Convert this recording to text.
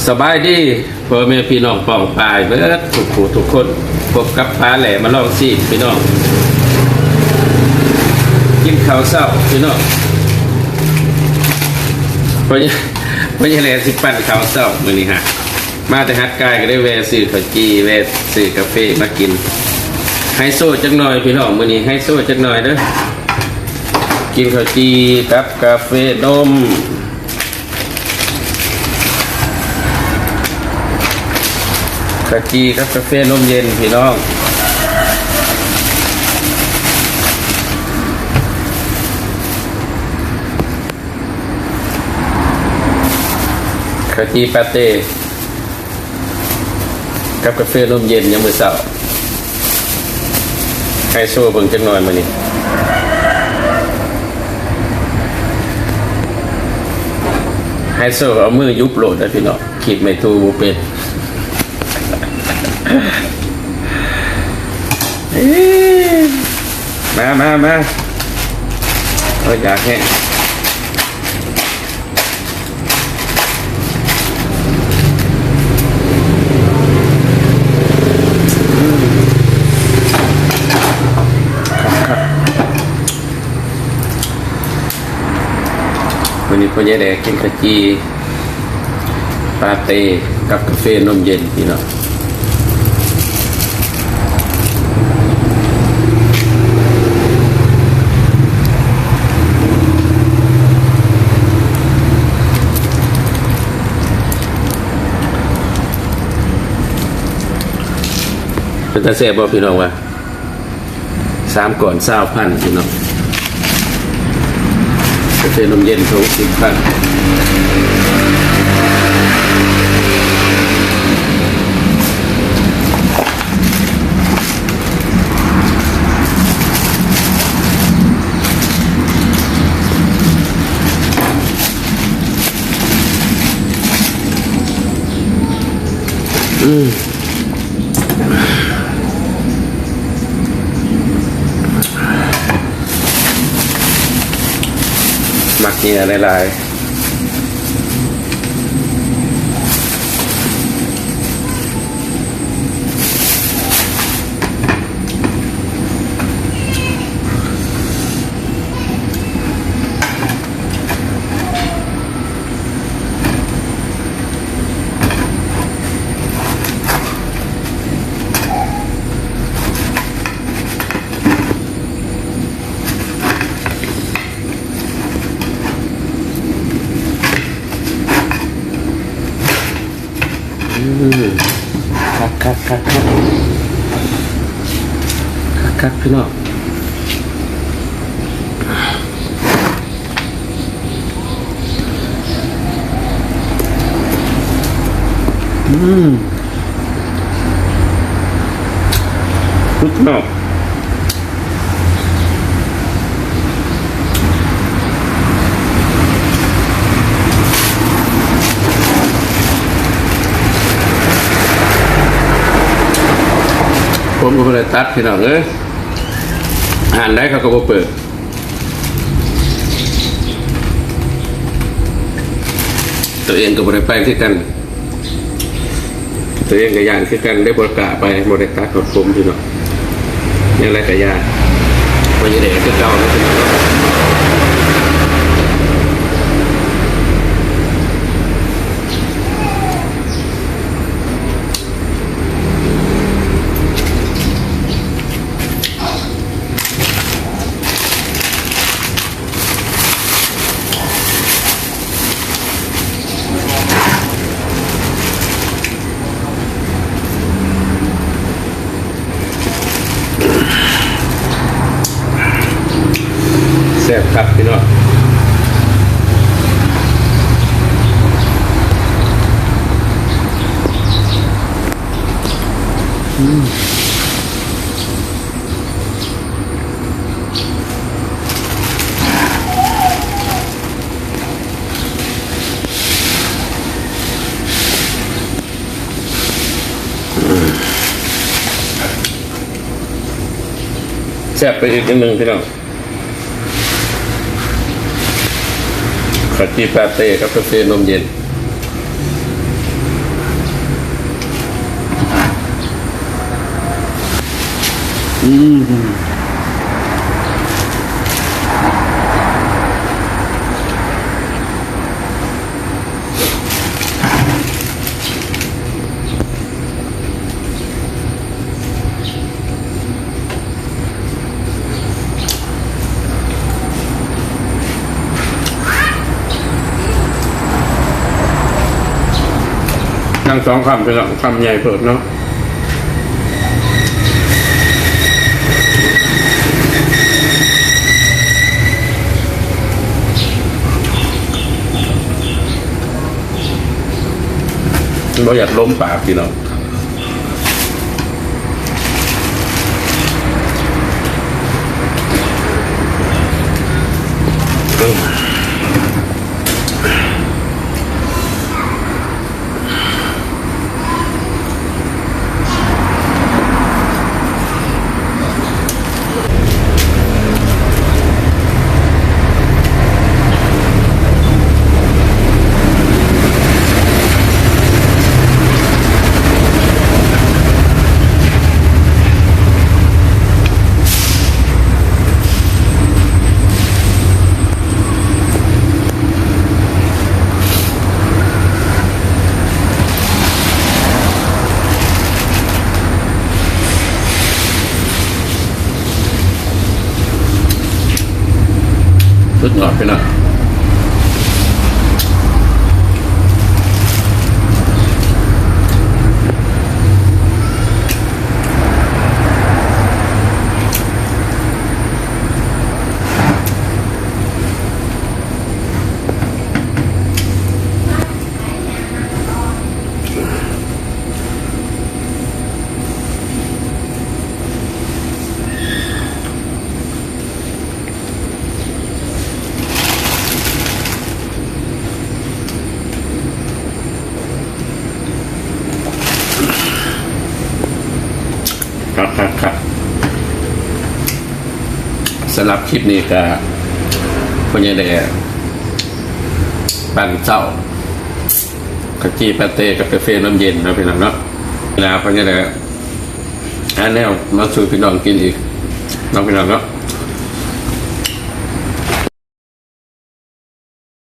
ສະບາຍດີພໍ່ແມ່ພີ່ນ້ອງປ້ອງປາຍເບິດທຸກຜູ້ທຸກຄົນ, ພົບກັບປາແຫຼມາລອງຊີບພີ່ນ້ອງ, ກິນເຂົ້າເຊົ້າພີ່ນ້ອງ. ພໍ່ໃຫຍ່ ພໍ່ໃຫຍ່ແຫຼຊິປັ່ນເຂົ້າເຊົ້າມື້ນີ້ຮະ, ມາແຕ່ຫັດກາຍກໍໄດ້ແວ່ຊື້ເຂົ້າຈີ່ ແວ່ຊື້ກາເຟມາກິນ. ໄຮໂຊຈັກໜ່ອຍພີ່ນ້ອງ, ມື້ນີ້ໄຮໂຊຈັກໜ່ອຍເດີ້, ກິນເຂົ້າຈີ່ກັບກາເຟນົມ. ເຂົ້າຈີ່ກັບກາເຟນົມເຢັນພີ່ນ້ອງ, ເຂົ້າຈີ່ປາເຕ້ ກັບກາເຟນົມເຢັນຍາມມື້ເຊົ້າ, ໄຮໂຊເບິ່ງຈັກໜ່ອຍມື້ນີ້. ໄຮໂຊເອົາມືຍຸບໂລດເດີ້ພີ່ນ້ອງ, ຂີດໄມ້ທູບໍ່ເປັນ. ເອີ ມາ ມາ ມາ, ໂອ້ຍ ຢາກແຮງ. ມື້ນີ້ພໍ່ໃຫຍ່ແດກກິນເຂົ້າຈີ່ປາເຕ້ກັບກາເຟນົມເຢັນພີ່ນ້ອງ. ເປັນຕາແຊບບໍ່ພີ່ນ້ອງວ່າ? ສາມກ້ອນຊາວພັນພີ່ນ້ອງ, ກາເຟນົມເຢັນຖົງສິບພັນ. ອືມ ມັກເຫຍື້ອຫຼາຍໆ. ອືມ ຄັກໆໆໆ ຄັກໆ ພີ່ນ້ອງ. ອືມ ສຸດຍອດ. ຜົມກໍບໍ່ໄດ້ຕັດ ພີ່ນ້ອງເອີຍ, ຮ້ານໃດເຂົາກໍບໍ່ເປີດ. ຕົວເອງກໍບໍ່ໄດ້ໄປຄືກັນ, ຕົວເອງກໍຢ້ານຄືກັນ ໄດ້ບໍ່ກ້າໄປ, ບໍ່ໄດ້ຕັດຮອດຜົມພີ່ນ້ອງ. ແນວໃດກໍຢ່າ, ບໍ່ຢູ່ແດ່ຄືເກົ່າເນາະ. ແຊບຄັກພີ່ນ້ອງ. ອືມ ແຊບໄປອີກອັນໜຶ່ງພີ່ນ້ອງ, ເຂົ້າຈີ່ປາເຕ້ກັບກາເຟນົມເຢັນ. ອືມ ທັງສອງຄຳ ພີ່ນ້ອງ ຄຳໃຫຍ່ໂພດເນາະ. ບໍ່ຢາກລົມປາກ ພີ່ນ້ອງ. ສຸດຍອດ ພີ່ນ້ອງ. ຄັກໆໆ ສຳລັບຄລິບນີ້ກະ ພໍ່ໃຫຍ່ແດ່ ປັ້ນເຂົ້າ ເຂົ້າຈີ່ປາເຕ້ກັບກາເຟນ້ຳເຢັນເນາະ ພີ່ນ້ອງເນາະ. ເວລາພໍ່ໃຫຍ່ແດ່ ຫາແນວມາສູ່ພີ່ນ້ອງກິນອີກເນາະ ພີ່ນ້ອງເນາະ.